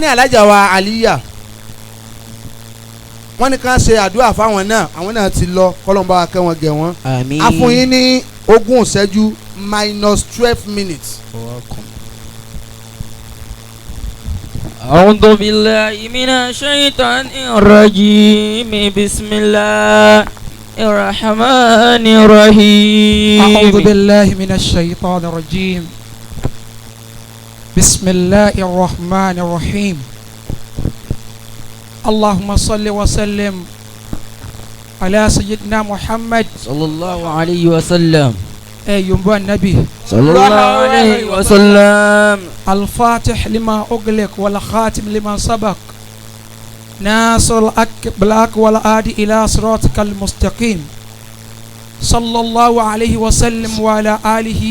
Wọ́n ní alájà wa Aliya, wọ́n ní ká ṣe àdúrà fáwọn náà, àwọn náà ti lọ, kọ́lọ́mbà wa kẹ́ wọn gẹ̀ wọ́n. Àmín. A fún yín ní 20 ìṣẹ́jú minus 12 minutes. أعوذ بالله من الشيطان الرجيم بسم الله الرحمن الرحيم. أعوذ بالله من الشيطان الرجيم بسم الله الرحمن الرحيم اللهم صل وسلم على سيدنا محمد صلى الله عليه وسلم. أيها النبي صلى الله عليه وسلم. الفاتح لما أغلق والخاتم لما سبق ناصر الأك والآدي إلى صراطك المستقيم صلى الله عليه وسلم وعلى آله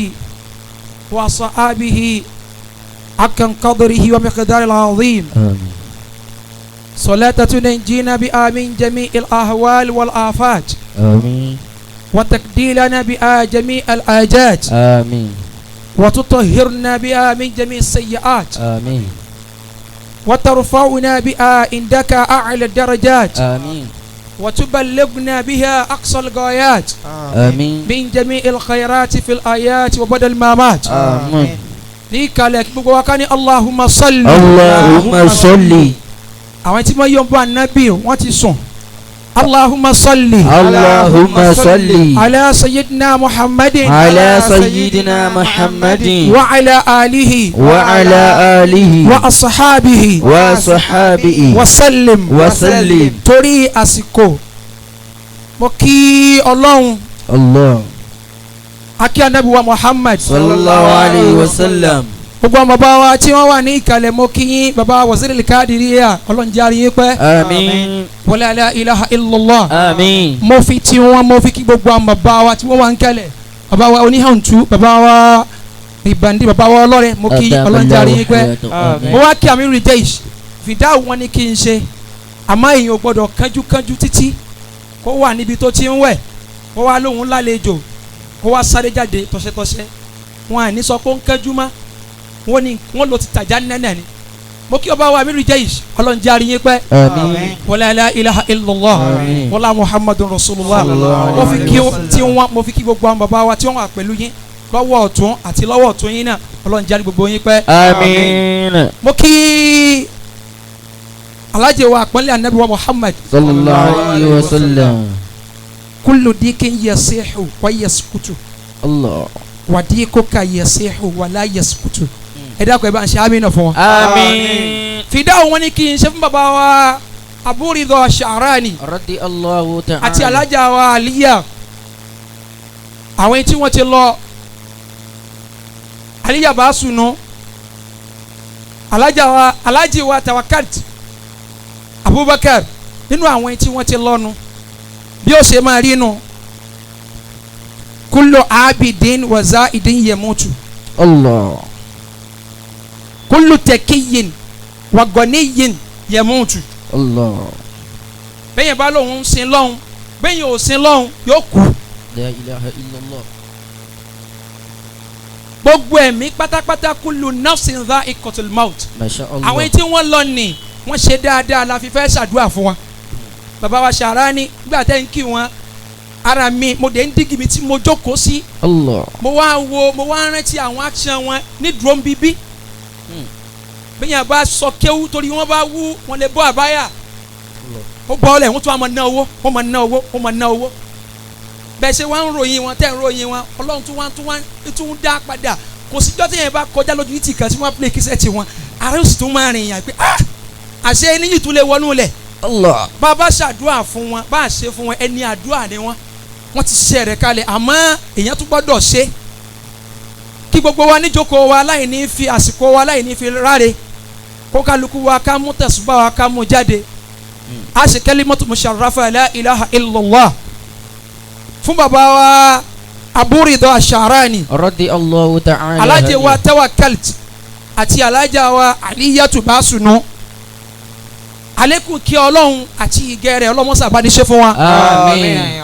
وصحابه حق قدره ومقدار العظيم. آمين. صلاة تنجينا بها من جميع الأهوال والآفات. آمين. وتقديلنا بها جميع الآجات. آمين. وتطهرنا بها من جميع السيئات. آمين. وترفعنا بها عندك أعلى الدرجات. آمين. وتبلغنا بها أقصى الغايات. آمين. من جميع الخيرات في الآيات وبدل الممات. آمين. Ní ìkàlẹ̀ gbogbo wa ká ní اللهم صل. اللهم صل. Àwọn tí wọ́n yọ̀ ń bọ́ ànábì wọ́n ti sùn. اللهم صل. اللهم صل. على سيدنا محمد. على سيدنا محمد. وعلى آله. وعلى آله. وأصحابه. وصحابه. وسلم. وسلم. Torí àsìkò, mo kí Ọlọ́run. الله. Akí anabi wa Muhammad. صلى الله عليه وسلم. Gbogbo àwọn bàbá wa tí wọ́n wà ní ìkàlẹ̀, mo kí yín. Bàbá Waziri Kadiriya, Ọlọ́run jẹ́ àrí yín pẹ́. آمين. Wala لا إله إلا الله. آمين. Mo fi tí wọn, mo fi kí gbogbo àwọn bàbá wa tí wọ́n wà ń kẹ́lẹ̀, bàbá wa oníhàntú, bàbá wa ìbàndí, bàbá wa ọlọ́rẹ̀, mo kí, Ọlọ́run jẹ́ àrí yín pẹ́. Mo wá kí Amiru Jeish fìdáwò. Wọn ní kí n ṣe, àmọ́ èèyàn ò gbọ́dọ̀ kánjúkánjú títí kó wà níbi tó ti ń wẹ̀, kó wá lóhun lálejò, kó wá sáré jáde tọ́ṣẹ́tọ́ṣẹ́. Wọn à ní sọ pé ó ń kánjú mọ́, wọn ní wọn lọ ti tàjà nẹ́nẹ́ ni. Mo kí ọba wa Amiru Jeish, Ọlọ́run jẹ́ àrí yín pẹ́. آمين. Wala لا إله إلا الله. آمين. Wala Muhammadun Rasulullah. Sallallahu Mo fi kí alayhi. tí wọn, mo fi kí gbogbo àwọn bàbá wa tí wọn wà pẹ̀lú yín lọ́wọ́ ọ̀tún àti lọ́wọ́ ọ̀tún yín náà. Ọlọ́run jẹ́ àrí gbogbo yín pẹ́. آمين. Mo kí alájẹ wa àpọ́nlé anabi wa Muhammad. صلى الله عليه وسلم. كل ديك يصيح ويسكت. الله. وديكك يصيح ولا يسكت. Ẹ dákun, ẹ bá ń ṣe àmín náà fún wọn. آمين. Fìdáhùn wọn ní kí n ṣe fún bàbá wa Abu Ridha Sha'rani رضي الله تعالى. àti alájà wa Aliya, àwọn tí wọ́n ti lọ. Aliya bá sùnú, alájà wa, alájì wa Tawakalt Abubakar, nínú àwọn tí wọ́n ti lọ́nu bí ó ṣe máa rí nu. كل عابد وزاهد يموت. الله. كل تقي وغني يموت. الله. Bẹ́yẹn bá lóun ń sin lọ́hùn, bẹ́yẹn ò sin lọ́hùn, yóò kú. لا إله إلا الله. Gbogbo ẹ̀mí pátápátá, كل نفس ذائقة الموت. ما شاء الله. Àwọn tí wọ́n lọ ní wọ́n ṣe dáadáa la fi fẹ́ ṣàdúrà fún wa. Bàbá wa Ṣàrání, nígbà tẹ́ ń kí wọn, ara mi mo dé ń dígí mi tí mo jókòó sí. الله. Mo wá wo, mo wá rántí àwọn action wọn ní dúró bíbí. Bẹ́yẹn bá sọ kéwú torí wọ́n bá wú, wọ́n lè bọ́ àbáyà, ó bọ́ ọ́lẹ̀, wọ́n tún wá máa ná owó, wọ́n máa ná owó, wọ́n máa ná owó. Bẹ́ẹ̀ ṣe wá ń ròyìn wọn, tẹ́ ń ròyìn wọn, Ọlọ́run tún wá tún dá padà. Kò síjọ́ tí yẹn bá kọjá lójú títì kan tí wọ́n play kíṣẹ́ ti wọn, ara yóò sì tún máa rìn yàn pé ah, àṣẹ ẹni yìí tún lè wọnú lẹ̀. الله. Bá a bá ṣàdúrà fún wọn, bá a ṣe fún wọn, ẹni àdúrà ni wọn. Wọ́n ti ṣe rẹ̀ kalẹ̀, àmọ́ èèyàn tún gbọ́dọ̀ ṣe kí gbogbo wa níjókòó wa láì ní fi àsìkò wa láì ní fi ráre, kó kálukú wa ká mú tẹ̀sùbá wa, ká mú jáde, a ṣe كلمة مشرفة لا إله إلا الله fún bàbá wa Abu Ridha Sharani. رضي الله تعالى. Alájẹ wa Tawakalt àti alájà wa Aliyatu Basunu, alekun kí Ọlọ́run àti ìgẹ̀ rẹ̀ ọlọ́mọsà bá ní ṣe fún wa. آمين.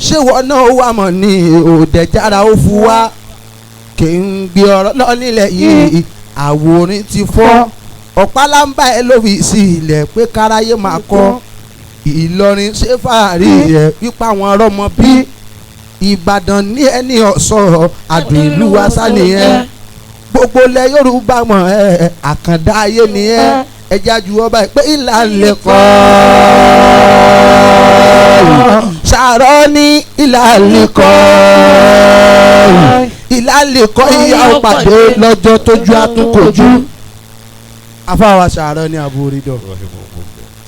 Ṣé wọn náà wà mọ̀ ní òdẹ̀jára ó fún wa kì í gbé ọ̀rọ̀ lọ nílẹ̀ yìí àwòrán ti fọ́ ọ̀pálámbá ẹ ló fi sí ilẹ̀ pé káráyé máa kọ́ Ìlọrin ṣé fàárí ẹ̀ pípa àwọn ọlọ́mọ bí Ìbàdàn ní ẹni ọ̀sọ́ àdùn ìlú wa sánìyẹn gbogbo lẹ Yorùbá mọ̀ ẹ́ àkàndá ayé nìyẹn ẹja ju ọba ẹ pé ìlànà kọ́ ṣàrọ́ ní ìlànà kọ́ ìlànà kọ́ ìyá pàdé lọ́jọ́ tójú àtúnkòjú. Afáwa ṣàrọ́ ní àbúrídọ̀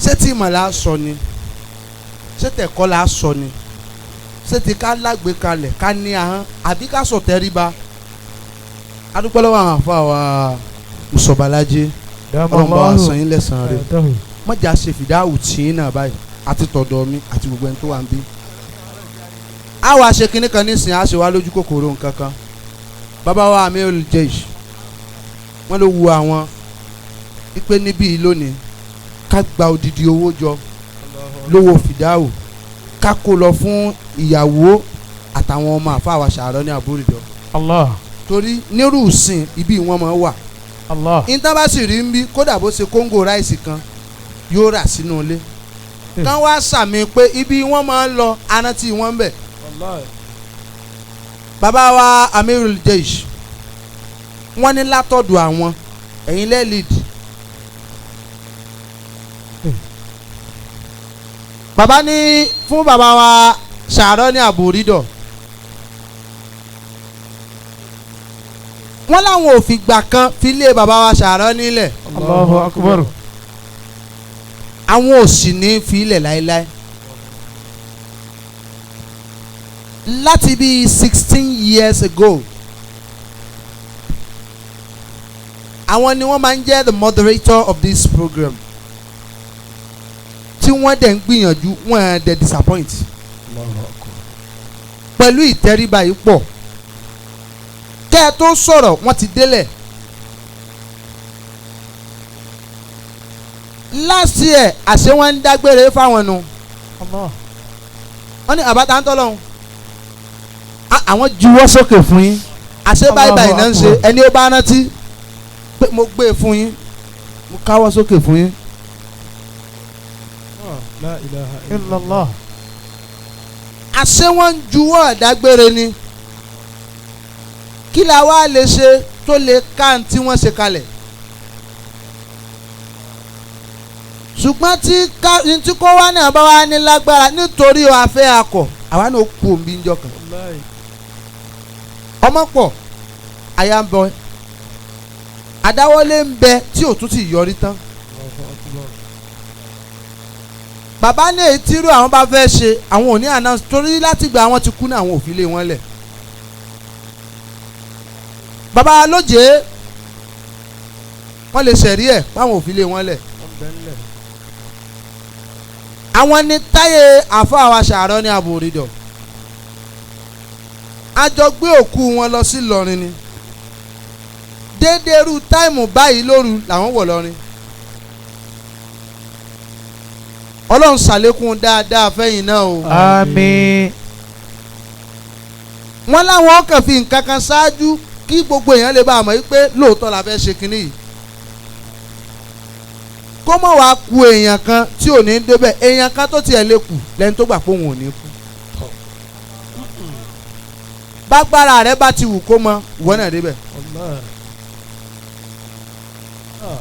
ṣé tí ìmọ̀ la sọ ni ṣé tẹ̀kọ́ la sọ ni ṣé ti ká lágbèkalẹ̀ ká ní ahọ́n àbí ká sọ tẹríba. Adúpẹ́ lọ́wọ́ àwọn afáwa Mùsọ̀bálájé ọlọ́run bá wa san yín lẹ́san rẹ̀ mọ̀jà ṣe fìdáhù tí yín náà báyìí àti tọ̀dọ̀ mi àti gbogbo ẹni tó wà ń bí. A wàá ṣe kinní kan nísìnyí a ṣe wá lójú kòkòrò nǹkan kan. Bàbá wa Amirul Jaysh wọ́n ló wu àwọn wípé níbí lónìí ká gba odidi owó jọ lówó fìdáhù ká kó lọ fún ìyàwó àtàwọn ọmọ àfáàwà ṣàárọ̀ ní àbúrìdọ̀. Allah. Torí nírú ìsìn ibi wọn máa wà. Allah. Ìtàn bá sì rí ń bí kódà bó ṣe kóńgò ráìsì kan yóò rà sínú ilé. Kán wá sàmì pé ibi wọn máa ń lọ arántí wọn ń bẹ̀. Bàbá wa Amirul Jaysh wọ́n ní látọ̀dọ̀ àwọn ẹ̀yin lẹ́ lead. Bàbá ní fún bàbá wa ṣàárọ̀ ní àbúrídọ̀. Wọ́n láwọn ò fìgbà kan fi lé bàbá wa ṣàárọ̀ nílẹ̀. Allahu Akbar. Àwọn ò sì ní fi ilẹ̀ láéláé. Láti bí 16 years ago àwọn ni wọ́n máa ń jẹ́ the moderator of this program tí wọ́n dẹ̀ ń gbìyànjú wọ́n dẹ̀ disappoint pẹ̀lú ìtẹríba yìí pọ̀ kẹ́ ẹ tó sọ̀rọ̀ wọ́n ti délẹ̀. Last year àṣé wọ́n ń dágbére fáwọn nu wọ́n ní àbáta ń tọ́lọ́hún àwọn juwọ́ sókè fún yín àṣé báyìí báyìí náà ń ṣe ẹni ó bá rántí pé mo gbé e fún yín mo káwọ́ sókè fún yín. La ilaha illallah. Àṣé wọ́n ń juwọ́ àdágbére ni kí la wá lè ṣe tó lè ká tí wọ́n ṣe kalẹ̀ ṣùgbọ́n tí kò wá náà bá wá ní lágbára nítorí afẹ́ akọ̀ àwa náà kú òǹbí ń jọkàn ọmọ pọ̀ aya ń bọ àdáwọlé ń bẹ tí ò tún ti yọrí tán bàbá ní èyí tírú àwọn bá fẹ́ ṣe àwọn ò ní announce torí láti gba àwọn ti kú ní àwọn ò fi lé wọn lẹ̀ bàbá lóje wọ́n lè ṣẹ̀rí ẹ̀ báwọn ò fi lé wọn lẹ̀ àwọn ní táyé àfọ àwa ṣàárọ̀ ní àbòrídọ̀ a jọ gbé òkú wọn lọ sí Ìlọrin ni déédéerú táìmù báyìí lóru làwọn wọ̀ lọ́rin Ọlọ́run ṣàlékún dáadáa fẹ́yìn náà o. Àmín. Wọ́n láwọn kàn fi nǹkan kan ṣáájú kí gbogbo èèyàn lè bá a mọ̀ yìí pé lóòótọ́ la fẹ́ ṣe kinní yìí kó mọ̀ wá ku èèyàn kan tí ò ní débẹ̀ èèyàn kan tó tiẹ̀ lè kù lẹ́ni tó gbà pé òun ò ní kú. Bágbára rẹ bá ti wù kó mọ ìwọ náà débẹ̀.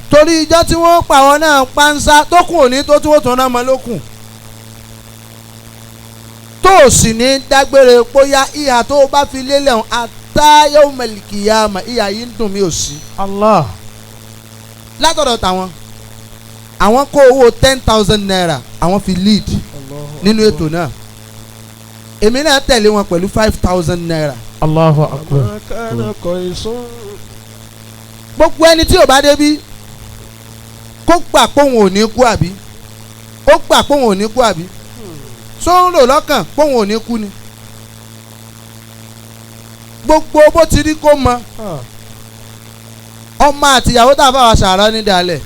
Torí ijọ́ tí wọ́n pa àwọn náà pánsá tó kù òní tó tí wọ́n tún náà mọ lókùn tó o sì ní dágbére bóyá ìhà tó o bá fi lélẹ̀ hàn àtàyẹ̀wò mẹ̀lìkìyàmà ìhà yìí ń dùn mí ò sí. Allah. Látọ̀dọ̀ tàwọn àwọn kó owó 10,000 naira àwọn fi lead nínú ètò náà èmi náà tẹ̀lé wọn pẹ̀lú 5,000 naira. Allahu Akbar. Gbogbo ẹni tí ò bá débí kó gbà póun ò ní kú àbí ó gbà póun ò ní kú àbí só ń rò lọ́kàn póun ò ní kú ni gbogbo bó ti rí kó mọ ọmọ àtìyàwó tá a fà wá ṣàárọ̀ ní dalẹ̀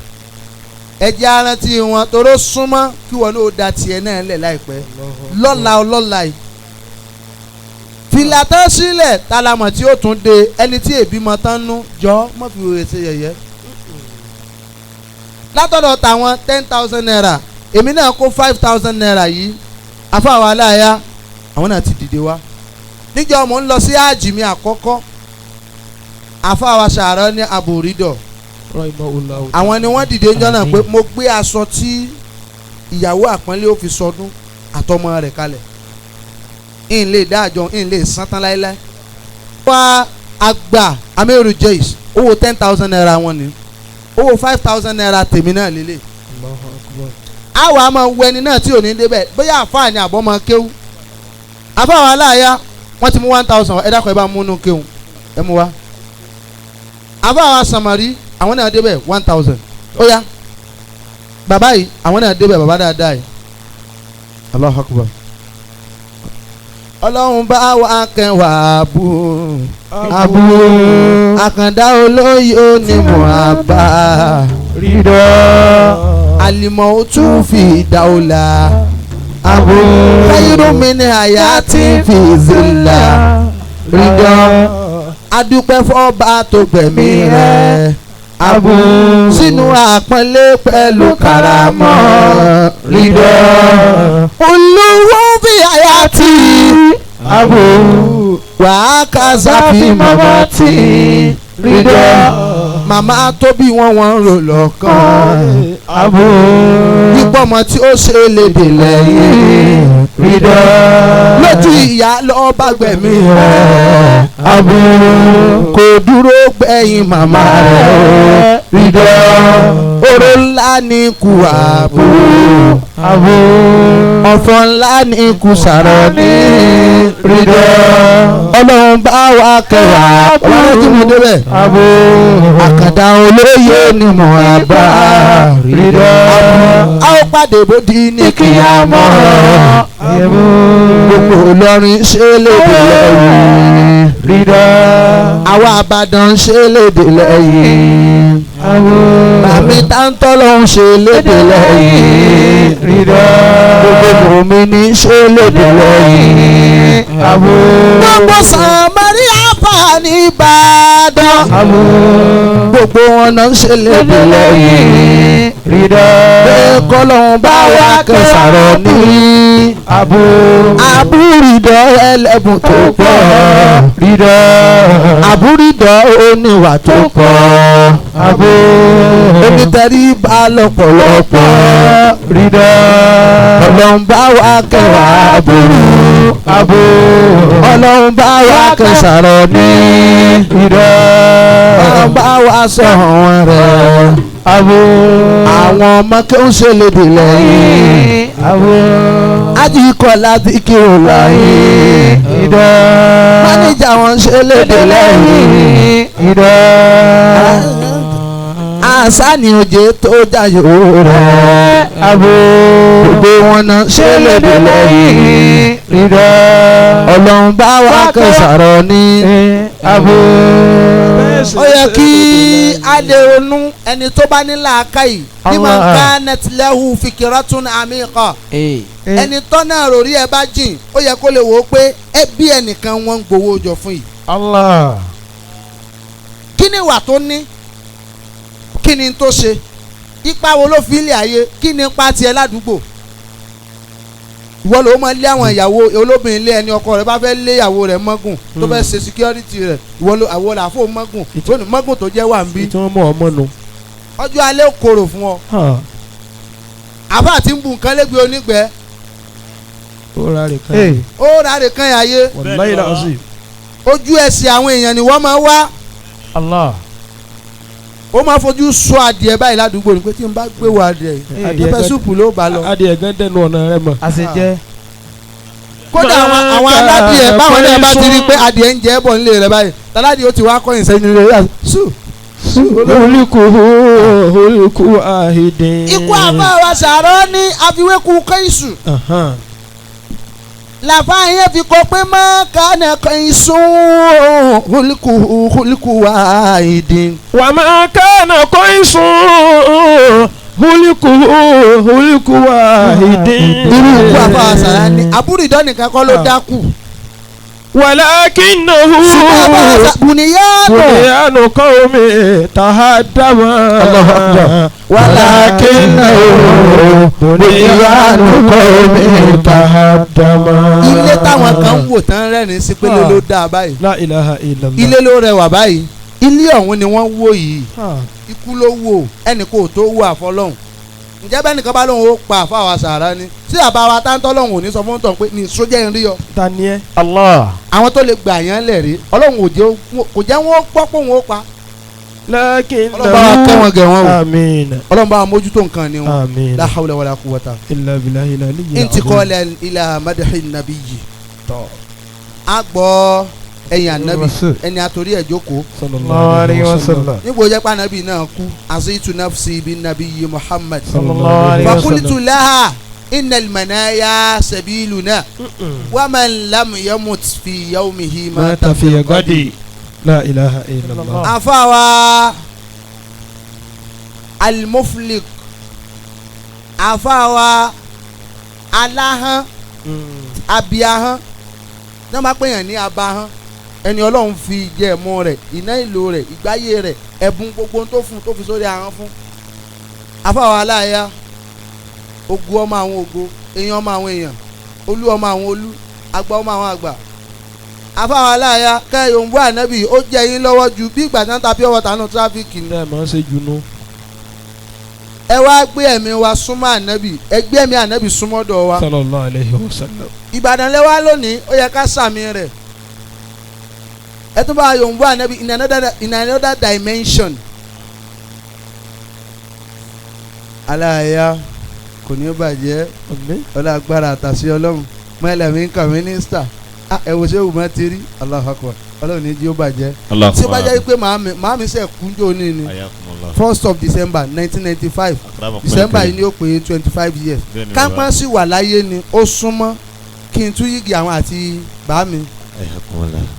ẹjẹ́ arántí wọn toró súnmọ́ kí wọn ó da tiẹ̀ náà lẹ̀ láìpẹ́ lọ́la ọlọ́la yìí Ìlà tán sílẹ̀ talamọ̀ tí ó tún de ẹni tí èbí mọ tán nú jọ mọ́ fi wèrè ṣe yẹ̀yẹ́. Látọ̀dọ̀ tàwọn 10,000 naira èmi náà kó 5,000 naira yìí afáwọn aláya àwọn náà ti dìde wá. Níjọ́ mò ń lọ sí àjì mi àkọ́kọ́ afáwa Ṣàárọ̀ ní àbòrídọ̀ àwọn ni wọ́n dìde níjọ́ náà pé mo gbé aṣọ tí ìyàwó àpọ́nlé ó fi sọdún àtọmọ rẹ̀ kalẹ̀ ń lè dáàjọ ń lè san tán láéláé. Wá àgbà Amiru Jais owó 10,000 naira wọn ni owó 5,000 naira tèmi náà lélẹ̀. Àwa máa wọ ẹni náà tí ò ní débẹ̀ bóyá àfáà ni àbọ̀ máa kéwú. Àfáà wa aláàyá wọ́n ti mú 1,000 ẹ dákun ẹ bá múnú kéwú ẹ mú wa. Àfáà wa Sàmárì àwọn náà débẹ̀ 1,000 ó yá bàbá yìí àwọn náà débẹ̀ bàbá dáadáa yìí. Allahu Akbar. Ọlọ́run bá wa kẹwàá bú abú àkàndá olóyè onímọ̀ àbá rídọ́ àlìmọ̀ ó tún fi dáwọ́lá abú káyọ̀rọ̀mí ni àyà tí fi zìlà rídọ́ adúpẹ́ fọ́ba tó gbẹ̀mí rẹ̀ abú sínú àpọ́nlé pẹ̀lú karamọ́ rídọ́ olówó fi àyà tí abu wàá kásá fi màmá tí rídọ́ màmá tó bí wọ́n wọ́n ń rò lọ́kàn abu ipò ọmọ tí ó ṣe lédè lẹ́yìn rídọ́ lójú ìyá lọ́ọ́ bá gbẹ̀mí rẹ̀ abu kò dúró gbẹ̀yìn màmá rẹ̀ rídọ́ oró ńlá ní kú àbú abu ọ̀fọ̀ ńlá ní kú sàrọ̀ ní rídọ́ ọlọ́run bá wa kẹwàá ọlọ́run tí mo débẹ̀ abu àkàndá olóyè ni mo àbá rídọ́ a ó pàdé bòdì ní kíyàmọ́ abu gbogbo Ìlọrin ṣe lédè lẹ́yìn rídọ́ àwa Àbàdàn ṣe lédè lẹ́yìn abu màmí táńtọ́ ló ń ṣe lédè lẹ́yìn rídọ́ gbogbo mòmìnì ṣe lédè lẹ́yìn abu gbogbo Sàmárì àfà ní Ìbàdàn abu gbogbo wọn náà ń ṣe lédè lẹ́yìn rídọ́ pé kọ́lọ́hún bá wa kẹsàrọ̀ ní abu àbúrídọ̀ ẹlẹ́bùn tó pọ̀ rídọ́ àbúrídọ̀ oníwà tó pọ̀ abu onítẹ̀ríba lọ́pọ̀lọpọ̀ rídọ́ ọlọ́run bá wa kẹwàá àbúrú abu ọlọ́run bá wa kẹsàrọ̀ ní rídọ́ ọlọ́run bá wa sọ̀hún rẹ̀ abu àwọn ọmọ kí ń ṣe lédè lẹ́yìn abu ajíkọ̀lá ti kírun láyé rídọ́ mánéjà wọn ṣe lédè lẹ́yìn rídọ́ àṣà ni òjé tó jayò rẹ̀ abu gbogbo wọn náà ṣe lédè lẹ́yìn rídọ́ ọlọ́run bá wa kẹsàrọ̀ ní. abu ó yẹ kí a lè ronú ẹni tó bá ní làákàyè ní máa ń ká nẹtìlẹ́hù fikiratun amiqa ẹni tọ́nà ròrí ẹ bá jìn ó yẹ kó lè wò ó pé ẹbí ẹnìkan wọ́n ń gbowó jọ fún yìí. Allah kí ni ìwà tó ní kí ni tó ṣe ipa wo ló fi ilé ayé kí ni ipa tiẹ̀ ládùúgbò ìwọ ló máa lé àwọn ìyàwó olóbìnrin lé ẹni ọkọ rẹ bá fẹ́ lé ìyàwó rẹ mọ́gùn tó fẹ́ ṣe security rẹ ìwọ ló àwọn làáfò mọ́gùn tó ní mọ́gùn tó jẹ́ wà ń bí tí wọ́n mọ̀ ọmọ nu. ọjọ́ alẹ́ korò fún ọ àbá àti ń bu nǹkan lẹ́gbẹ̀ẹ́ onígbẹ́ ó ra rè kan. ó rà rè kan ayé wàláyé làásì. ojú ẹsẹ̀ àwọn èèyàn ni wọ́n máa wá Allah ó máa fojú sọ adìẹ báyìí ládùúgbò ni pé tí n bá gbé wọ adìẹ yìí pẹpẹ súpù ló bá lọ. adìẹ gan dẹnu ọ̀nà rẹ mọ̀. àṣejẹ kódà àwọn aládìẹ báwọn náà bá ti rí pé adìẹ ń jẹ bọ̀ nílé rẹ báyìí tàládìẹ ó ti wá kọ́yìn sẹ́yìn rẹ yà sù. olùkú olùkú ahidin. Ikú àbá wa Ṣàárọ̀ ní àfiwékù kẹ́hìnsù làfà yẹn fi kọ pé má kánà kẹ́hìnsù olùkú olùkú ahidin. wà má kánà kọ́ìsùn olùkú olùkú ahidin. Irú ikú àbá wa Ṣàárọ̀ ní àbúrò ìdánìkan kọ́ ló dákú. ولكنه بنيان قوم تهدم ولكنه بنيان قوم تهدم. Ilé táwọn kan ń wò tán rẹ́rìn-ín sí pé ló ló dáa báyìí. La ilaha illallah. Ilé ló rẹwà báyìí. Ilé ọ̀hún ni wọ́n wó yìí. Ikú ló wò ẹnì kò tó wò àfọlọ́hún. Ǹjẹ́ bẹ́ẹ̀ nìkan bá lóun ó pa àfáwà sàrà ni tí àbá wa táńtọ́ lọ́hùn ò ní sọ fún tọ̀ pé ní sójẹ́ ń rí ọ. Ta ni ẹ. Allah. Àwọn tó lè gbà yẹn lẹ̀ rí Ọlọ́run kò jẹ́ wọ́n gbọ́ pé òun ó pa. Lakin Ọlọ́run bá wa kẹ́ wọn gẹ̀ wọ́n o. Àmín. Ọlọ́run bá wa mójútó nǹkan ni wọn. Àmín. La hawla wala quwwata. Illa billahi al-aliyyil azim. Intiqala ila madhi nabiyyi. A gbọ́ ẹ̀yìn ànábì ẹni àtòrí ẹ̀ jókòó. Sallallahu alayhi wa sallam. Níbo jẹ́ pé ànábì náà kú azitu nafsi bin nabiyyi Muhammad. Sallallahu alayhi wa sallam. Fakultu laha innal manaya sabiluna wa man lam yamut fi yawmihi mata fi gadi. La ilaha illallah. Àfàwà al-muflik àfàwà aláhán abiahán náà máa pèèyàn ní abahán ẹni Ọlọ́run fi jẹ ẹ̀mọ́ rẹ̀ iná ìlò rẹ̀ ìgbáyé rẹ̀ ẹ̀bùn gbogbo tó fún tó fi sórí ahọ́n fún. Àfàwà aláya ogun ọmọ àwọn ògo èèyàn ọmọ àwọn èèyàn olú ọmọ àwọn olú àgbà ọmọ àwọn àgbà. Àfàwà aláya kẹ́hìn òǹbó ànábì ó jẹ́ yín lọ́wọ́ ju bí ìgbà tí wọ́n ta pure water nù tráfíkì ni. Ẹ máa ń ṣe junú. Ẹ wá gbé ẹ̀mí wa súnmọ́ ànábì ẹ gbé ẹ̀mí ànábì súnmọ́dọ̀ wa. Sallallahu alayhi wa sallam. Ìbàdàn lẹ́wà lónìí ó yẹ ká sàmì rẹ̀. Ẹ tún bá yòǹbó ànábì in another dimension. Aláya kò ní bàjẹ́ ọlá agbára àtàṣe Ọlọ́run mọ́ẹ̀lẹ́mí ń kà mínísítà ẹ wo ṣé òun ti rí Allahu Akbar Ọlọ́run ní jí ó bàjẹ́. Tí ó bá jẹ́ pé màámi ṣe kúnjó ní ni 1st of December 1995 December yìí ni ó pé 25 years kápán sì wà láyé ni ó súnmọ́ kí n tún yígi àwọn àti bàámi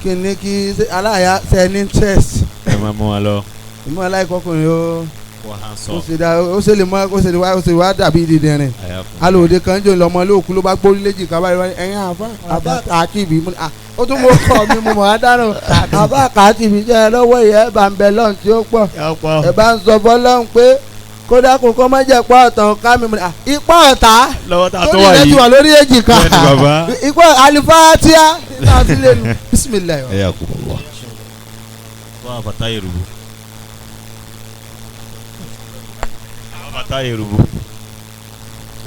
kí n ní kí aláya ṣe ní interest. Ẹ máa mú wa lọ. Ìmọ̀ aláìkọkùnrin ó ó ṣe lè mọ ó ṣe lè wá ó ṣe wá dàbí dídìrín alòde kan jò lọmọ lóòkú ló bá gbórí léjì ká báyìí ẹ̀yin àfa àbá kàkìbì ó tún mọ kọ mi mo mọ̀ á dáná àbá kàkìbì jẹ́ ẹ lọ́wọ́ ìyá ẹ bá ń bẹ lọ́hùn tí ó pọ̀ ẹ bá ń sọ fọlọ́hùn pé kódà kò kọ́ má jẹ́ pọ́ ọ̀tàn ká mi ipá ọ̀tá tó ní ilẹ̀ ti wà lórí èjìká ipá alifatia bisimilayi.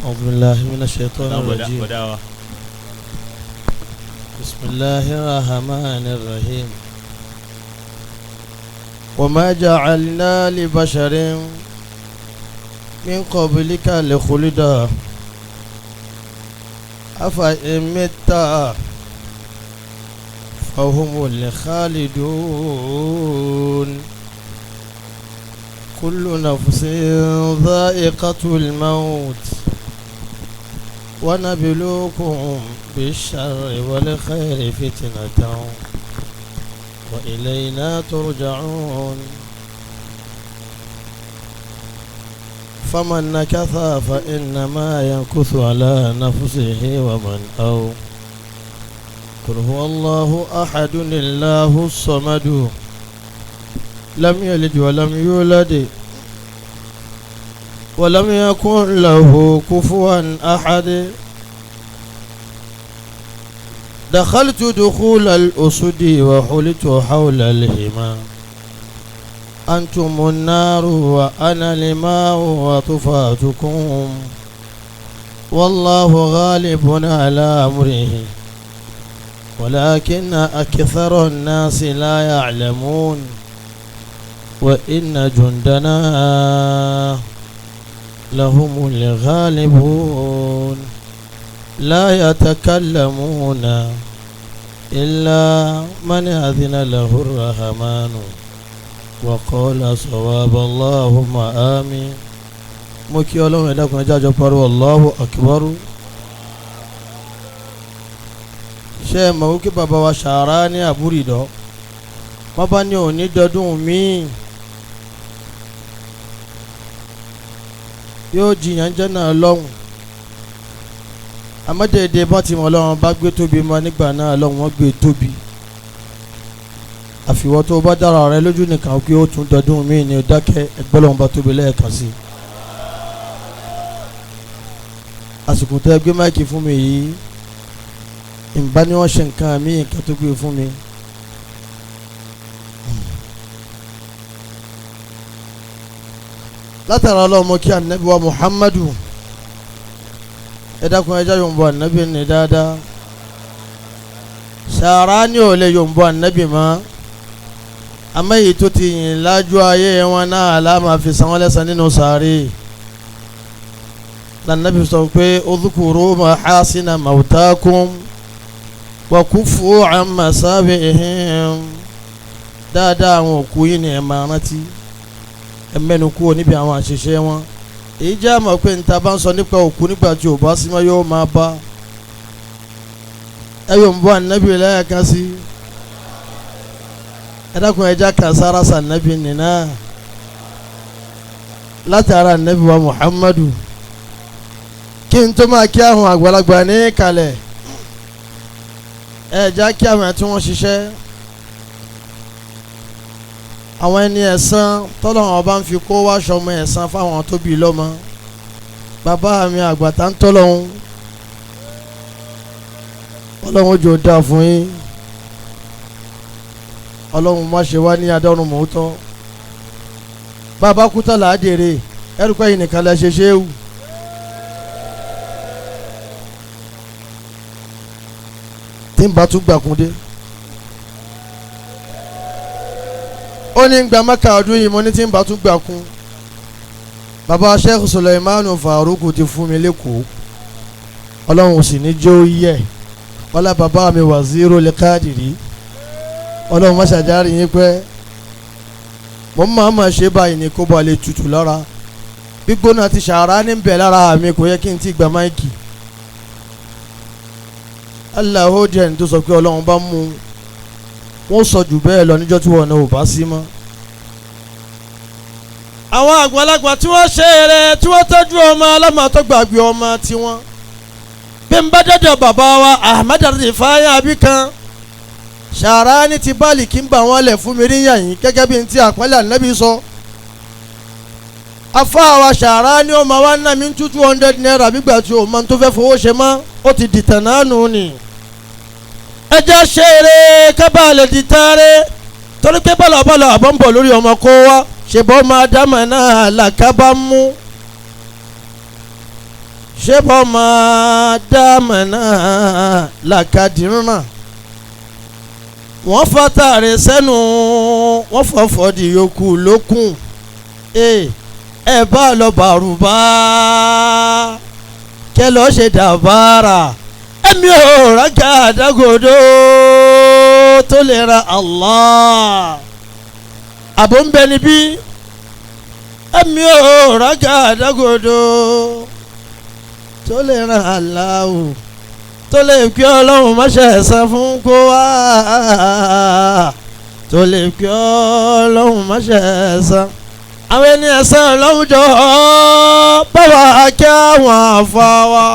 أعوذ بالله من الشيطان الرجيم بسم الله الرحمن الرحيم وما جعلنا لبشر من قبلك الخلد أفإن مت فهم الخالدون كل نفس ذائقة الموت ونبلوكم بالشر والخير فتنة وإلينا ترجعون فمن نكث فإنما ينكث على نفسه ومن أو قل هو الله أحد الله الصمد لم يلد ولم يولد ولم يكن له كفوا أحد دخلت دخول الأسد وحلت حول الهما أنتم النار وأنا الماء وطفاتكم والله غالب على أمره ولكن أكثر الناس لا يعلمون وإن جندنا لهم الغالبون لا يتكلمون إلا من أذن له الرحمن وقال صواب اللهم آمين. Mo kí Ọlọ́run ẹ dákun ẹ jẹ́ àjọ pariwo Allahu Akbar. Ṣé ẹ mọ̀ wípé bàbá wa ṣàrá ní àbúrìdọ́ wọ́n bá ní òní dọdún míì yóò jiyàn jẹ́ náà lọ́hùn. Àmọ́ déédéé bá ti mọ̀ Ọlọ́run bá gbé tóbi mọ́ nígbà náà Ọlọ́run wọ́n gbé tóbi. Àfiwọ́ tó bá dára rẹ lójú nìkan pé ó tún dọdún míì ní dákẹ́ ẹgbẹ́ Ọlọ́run bá tóbi lẹ́ẹ̀kan sí i. Àsìkò tẹ́ gbé máìkì fún mi yìí, ìbá ni wọ́n ṣe nǹkan mí nǹkan tó gbé fún mi. Látara Ọlọ́run mo kí ànábì wa Muhammadu. Ẹ dákun ẹja yòǹbọ ànábì ní dáadáa. Sàrà ni ò lè yòǹbọ ànábì mọ́. Àmọ́ èyí tó ti yìn lájú ayé wọn náà la máa fi san wọ́n lẹ́san nínú sàárè. Lànàbì sọ pé udhkuru mahasina mautakum wa kufu an masabihim. Dáadáa àwọn òkú yìí ni ẹ máa rántí, ẹ mẹ́nu kúrò níbi àwọn àṣìṣe wọn. Èyí jẹ́ àmọ́ pé níta bá ń sọ nípa òkú nígbà tí ò bá sí mọ́ yóò máa bá. Ẹ yóò ń bọ́ ànábì lẹ́ẹ̀kan sí. Ẹ dákun ẹja kan sára sànábì nìna. Látara ànábì wa Muhammadu. Kí n tó máa kí àwọn àgbàlagbà ní kalẹ̀. Ẹ já kí àwọn tí wọ́n ṣiṣẹ́. Àwọn ẹni ẹ̀san tọ́lọ́wọ́n bá ń fi kó wá sọmọ ẹ̀san fáwọn tó bí lọ́mọ. Bàbá mi àgbàtà ń tọ́lọ́hún. Ọlọ́run jò dáa fún yín. Ọlọ́run má ṣe wá ní adọ́run mọ́tọ́. Bàbá kú tán làádèrè ẹrù pẹ́yìn nìkan lẹ ṣe ṣé wù. Tí n bá tún gbàkúndé. Ó ní gba Mẹ́kà ọdún yìí mo ní tí n bá tún gbà kún. Bàbá Sheikh Suleimanu Faruku ti fún mi lẹ́kọ̀ọ́. Ọlọ́run sì ní jẹ́ ó yẹ. Wọ́lá bàbá mi Waziri Al-Qadiri. Ọlọ́run má ṣàjárì yín pẹ́. Mo máa ma ṣe báyìí ní kó ba lè tutù lára. Gbígbóná ti ṣàrá ní bẹ̀ lára mi kò yẹ kí n ti gba máìkì. Allahu jẹ́ ẹni tó sọ pé Ọlọ́run bá mú un. Wọ́n sọ jù bẹ́ẹ̀ lọ níjọ́ tí wọn náà ò bá sí mọ́. Àwọn àgbàlagbà tí wọ́n ṣe eré tí wọ́n tọ́jú ọmọ alámọ̀ tó gbàgbé ọmọ tiwọn. Bí n bá dọ́dọ̀ bàbá wa Ahmad Rifai Abikan Ṣàrání ti báàlì kí n bà wọ́n lẹ̀ fún mi níyà yín gẹ́gẹ́ bí n ti àpọ́nlé ànábì sọ. Afá wa Ṣàrání ó máa wá ná mi 200 naira gbígbà tí o máa tó fẹ́ fowó ṣe mọ́ ó ti dìtàn náà nù ni. Ẹ jẹ́ ṣe eré kábàá lè di tẹ́rẹ́ torí pé bọ́lọ̀bọ́lọ̀ àbọ̀ ń bọ̀ lórí ọmọ kó wá ṣe bọ́ máa dámọ̀ náà làkàbá mú. Ṣé bọ́ máa dámọ̀ náà làkàdínrán. Wọ́n fata rẹ̀ sẹ́nu wọ́n fọ̀fọ̀ di yòókù lókun. Ẹ bá lọ bàrùbá kẹ lọ́ọ́ ṣe dàbára. Èmi ò rájà àdágòdó tó lè ra Allah. Àbò ń bẹ níbí. Èmi ò rájà àdágòdó tó lè ra Allah o. Tó lè pé Ọlọ́run má ṣe ẹ̀san fún kó wá. Tó lè pé Ọlọ́run má ṣe ẹ̀san. Àwọn ẹni ẹ̀san Ọlọ́run jọ báwa kí àwọn àfa wa.